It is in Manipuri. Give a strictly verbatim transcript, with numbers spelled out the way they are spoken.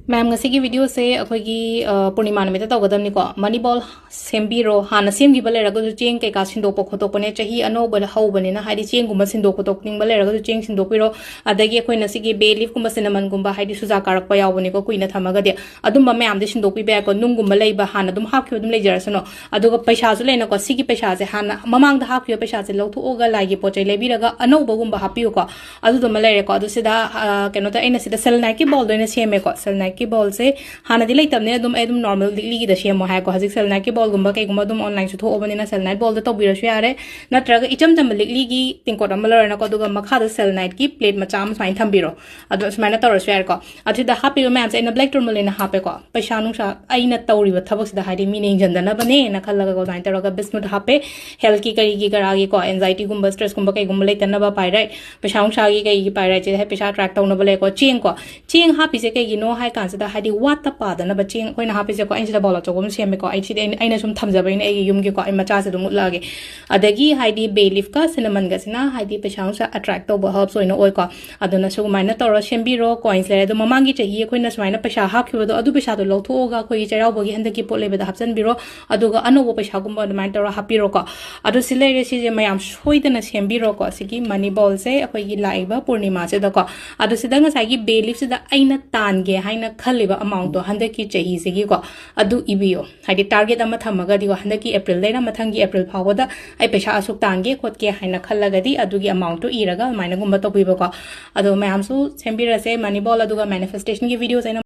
ꯃꯦꯝ, ꯉꯁꯤꯒꯤ ꯚꯤꯗꯤꯑꯣꯁꯦ ꯑꯩꯈꯣꯏꯒꯤ, ꯑ, ꯄꯨꯔꯅꯤꯃꯥ ꯅꯨꯃꯤꯠꯇ ꯇꯧꯒꯗꯕꯅꯤꯀꯣ꯫ ꯃꯅꯤ ꯕꯣꯜ ꯁꯦꯝꯕꯤꯔꯣ꯫ ꯍꯥꯟꯅ ꯁꯦꯝꯈꯤꯕ ꯂꯩꯔꯒꯁꯨ, ꯆꯦꯡ ꯀꯩꯀꯥ ꯁꯤꯟꯗꯣꯛꯄ ꯈꯣꯠꯇꯣꯛꯄꯅꯦ, ꯆꯍꯤ ꯑꯅꯧꯕ ꯍꯧꯕꯅꯤꯅ, ꯍꯥꯏꯗꯤ ꯆꯦꯡꯒꯨꯝꯕ ꯁꯤꯟꯗꯣꯛ ꯈꯣꯠꯇꯣꯛꯅꯤꯡꯕ ꯂꯩꯔꯒꯁꯨ ꯆꯦꯡ ꯁꯤꯟꯗꯣꯛꯄꯤꯔꯣ꯫ ꯑꯗꯒꯤ ꯑꯩꯈꯣꯏꯅ ꯁꯤꯒꯤ ꯕꯦ ꯂꯤꯐꯀꯨꯝꯕ, ꯁꯤꯅꯃꯟꯒꯨꯝꯕ, ꯍꯥꯏꯗꯤ ꯁꯨꯖꯥ ꯀꯥꯔꯛꯄ ꯌꯥꯎꯕꯅꯤꯀꯣ, ꯀꯨꯏꯅ ꯊꯝꯃꯒꯗꯤ꯫ ꯑꯗꯨꯝꯕ ꯃꯌꯥꯝꯗꯤ ꯁꯤꯟꯗꯣꯛꯄꯤꯕ ꯌꯥꯏꯀꯣ꯫ ꯅꯨꯡꯒꯨꯝꯕ ꯂꯩꯕ, ꯍꯥꯟꯅ ꯑꯗꯨꯝ ꯍꯥꯞꯈꯤꯕ ꯑꯗꯨꯝ ꯂꯩꯖꯔꯁꯅꯨ꯫ ꯑꯗꯨꯒ ꯄꯩꯁꯥꯁꯨ ꯂꯩꯅꯀꯣ, ꯁꯤꯒꯤ ꯄꯩꯁꯥꯁꯦ, ꯍꯥꯟꯅ ꯃꯃꯥꯡꯗ ꯍꯥꯞꯈꯤꯕ ꯄꯩꯁꯥꯁꯦ ꯂꯧꯊꯣꯛꯑꯒ ꯂꯥꯏꯒꯤ ꯄꯣꯠ ꯆꯩ ꯂꯩꯕꯤꯔꯒ ꯑꯅꯧꯕꯒꯨꯝꯕ ꯍꯥꯞꯄꯤꯌꯨꯀꯣ꯫ ꯑꯗꯨꯗꯨꯃ ꯂꯩꯔꯦꯀꯣ꯫ ꯑꯗꯨ ꯁꯤꯗ, ꯑ, ꯀꯩꯅꯣ ꯇꯧ-, ꯑꯩꯅ ꯁꯤꯗ seleniteꯀꯤ bowlꯗ ꯑꯣꯏꯅ ꯁꯦꯝꯃꯦꯀꯣ꯫ Seleniteꯀꯤ bowlꯁꯦ ꯍꯥꯟꯅꯗꯤ ꯂꯩꯇꯕꯅꯤꯅ ꯑꯗꯨꯝ ꯑꯩ ꯑꯗꯨꯝ normal ꯂꯤꯛꯂꯤꯒꯤꯗ ꯁꯦꯝꯃꯣ ꯍꯥꯏꯀꯣ꯫ ꯍꯧꯖꯤꯛ seleniteꯀꯤ bowlꯒꯨꯝꯕ ꯀꯩꯒꯨꯝꯕ ꯑꯗꯨꯝ onlineꯁꯨ ꯊꯣꯛꯑꯕꯅꯤꯅ selenite bowlꯗ ꯇꯧꯕꯤꯔꯁꯨ ꯌꯥꯔꯦ꯫ ꯅꯠꯇ꯭ꯔꯒ ꯏꯆꯝ ꯆꯝꯕ ꯂꯤꯛꯂꯤꯒꯤ ꯇꯦꯡꯀꯣꯠ ꯑꯃ ꯂꯧꯔꯦꯅꯀꯣ, ꯑꯗꯨꯒ ꯃꯈꯥꯗ seleniteꯀꯤ plate ꯃꯆꯥ ꯑꯃ ꯁꯨꯃꯥꯏꯅ ꯊꯝꯕꯤꯔꯣ꯫ ꯑꯗꯣ ꯁꯨꯃꯥꯏꯅ ꯇꯧꯔꯁꯨ ꯌꯥꯔꯦꯀꯣ꯫ ꯑꯗꯨꯗ ꯍꯥꯞꯄꯤꯕ ꯃꯌꯥꯝꯁꯦ ꯑꯩꯅ black tourmaline ꯍꯥꯞꯄꯦꯀꯣ꯫ ꯄꯩꯁꯥ ꯅꯨꯡꯁꯥ ꯑꯩꯅ ꯇꯧꯔꯤꯕ ꯊꯕꯛꯁꯤꯗ, ꯍꯥꯏꯗꯤ, ꯃꯤꯅ ꯌꯦꯡꯁꯤꯟꯗꯅꯕꯅꯦꯅ ꯈꯜꯂꯒ ꯑꯗꯨꯃꯥꯏꯅ ꯇꯧꯔꯒ bismuth ꯍꯥꯞꯄꯦ꯫ Healthꯀꯤ ꯀꯔꯤꯒꯤ ꯀꯔꯥꯒꯤꯀꯣ, anxietyꯒꯨꯝꯕ, stressꯀꯨꯝꯕ ꯀꯩꯒꯨꯝꯕ ꯂꯩꯇꯅꯕ pyrite, ꯄꯩꯁꯥ ꯅꯨꯡꯁꯥꯒꯤ ꯀꯩꯒꯤ pyriteꯁꯦ, ꯍꯥꯏ, ꯄꯩꯁꯥ attract ꯇꯧꯅꯕ ꯂꯩꯀꯣ꯫ ꯆꯦꯡꯀꯣ, ꯆꯦꯡ ꯍꯥꯞꯄꯤꯁꯦ ꯀꯩꯒꯤꯅꯣ ꯍꯥꯏ ꯀꯥꯟꯁꯤꯗ, ꯍꯥꯏꯗꯤ, ꯋꯥꯠꯇ ꯄꯥꯗꯅꯕ ꯆꯦꯡ ꯑꯩꯈꯣꯏꯅ ꯍꯥꯞꯄꯤꯁꯦꯀꯣ꯫ ꯑꯩꯅ ꯁꯤꯗ bowl ꯑꯆꯧꯕ ꯑꯃ ꯁꯦꯝꯃꯦꯀꯣ꯫ ꯑꯩ ꯁꯤꯗꯤ ꯑꯩꯅ, ꯑꯩꯅ ꯁꯨꯝ ꯊꯝꯖꯕꯩꯅꯦ, ꯑꯩꯒꯤ ꯌꯨꯝꯒꯤꯀꯣ꯫ ꯑꯩ ꯃꯆꯥꯁꯦ ꯑꯗꯨꯝ ꯎꯠꯂꯛꯑꯒꯦ꯫ ꯑꯗꯒꯤ, ꯍꯥꯏꯗꯤ, bay leafꯀ cinnamonꯒꯁꯤꯅ, ꯍꯥꯏꯗꯤ, ꯄꯩꯁꯥ ꯅꯨꯡꯁꯥ attract ꯇꯧꯕ herbs ꯑꯣꯏꯅ ꯑꯣꯏꯀꯣ꯫ ꯑꯗꯨꯅ ꯁꯨꯃꯥꯏꯅ ꯇꯧꯔ ꯁꯦꯝꯕꯤꯔꯣ꯫ Coins ꯂꯩꯔꯦ꯫ ꯑꯗꯣ ꯃꯃꯥꯡꯒꯤ ꯆꯍꯤ ꯑꯩꯈꯣꯏꯅ ꯁꯨꯃꯥꯏꯅ ꯄꯩꯁꯥ ꯍꯥꯞꯈꯤꯕꯗꯣ, ꯑꯗꯨ ꯄꯩꯁꯥꯗꯣ ꯂꯧꯊꯣꯛꯑꯒ ꯑꯩꯈꯣꯏꯒꯤ ꯆꯩꯔꯥꯎꯕꯒꯤ ꯍꯟꯗꯛꯀꯤ ꯄꯣꯠ ꯂꯩꯕꯗ ꯍꯥꯞꯆꯤꯟꯕꯤꯔꯣ꯫ ꯑꯗꯨꯒ ꯑꯅꯧꯕ ꯄꯩꯁꯥꯒꯨꯝꯕ ꯑꯗꯨꯃꯥꯏꯅ ꯇꯧꯔ ꯍꯥꯞꯄꯤꯔꯣꯀꯣ꯫ ꯑꯗꯨ ꯁꯤ ꯂꯩꯔꯦ, ꯁꯤꯁꯦ ꯃꯌꯥꯝ ꯁꯣꯏꯗꯅ ꯁꯦꯝꯕꯤꯔꯣꯀꯣ, ꯁꯤꯒꯤ money bowlꯁꯦ ꯑꯩꯈꯣꯏꯒꯤ ꯂꯥꯛꯏꯕ ꯄꯨꯔꯅꯤꯃꯥꯁꯤꯗꯀꯣ꯫ ꯑꯗꯨ ꯁꯤꯗ ꯉꯁꯥꯏꯒꯤ bay leafꯁꯤꯗ ꯑꯩꯅ ꯇꯥꯟꯒꯦ ꯍꯥꯏꯅ ꯈꯜꯂꯤꯕ amountꯇꯣ ꯍꯟꯗꯛꯀꯤ ꯆꯍꯤꯁꯤꯒꯤꯀꯣ, ꯑꯗꯨ ꯏꯕꯤꯌꯣ꯫ ꯍꯥꯏꯗꯤ, target ꯑꯃ ꯊꯝꯃꯒꯗꯤꯀꯣ, ꯍꯟꯗꯛꯀꯤ Aprilꯗꯩꯅ ꯃꯊꯪꯒꯤ April ꯐꯥꯎꯕꯗ ꯑꯩ ꯄꯩꯁꯥ ꯑꯁꯨꯛ ꯇꯥꯟꯒꯦ ꯈꯣꯠꯀꯦ ꯍꯥꯏꯅ ꯈꯜꯂꯒꯗꯤ, ꯑꯗꯨꯒꯤ amountꯇꯣ ꯏꯔꯒ ꯑꯗꯨꯃꯥꯏꯅꯒꯨꯝꯕ ꯇꯧꯕꯤꯕꯀꯣ꯫ ꯑꯗꯣ ꯃꯌꯥꯝꯁꯨ ꯁꯦꯝꯕꯤꯔꯁꯦ꯫ Money bowl ꯑꯗꯨꯒ manifestationꯒꯤ videoꯁꯦ ꯑꯩꯅ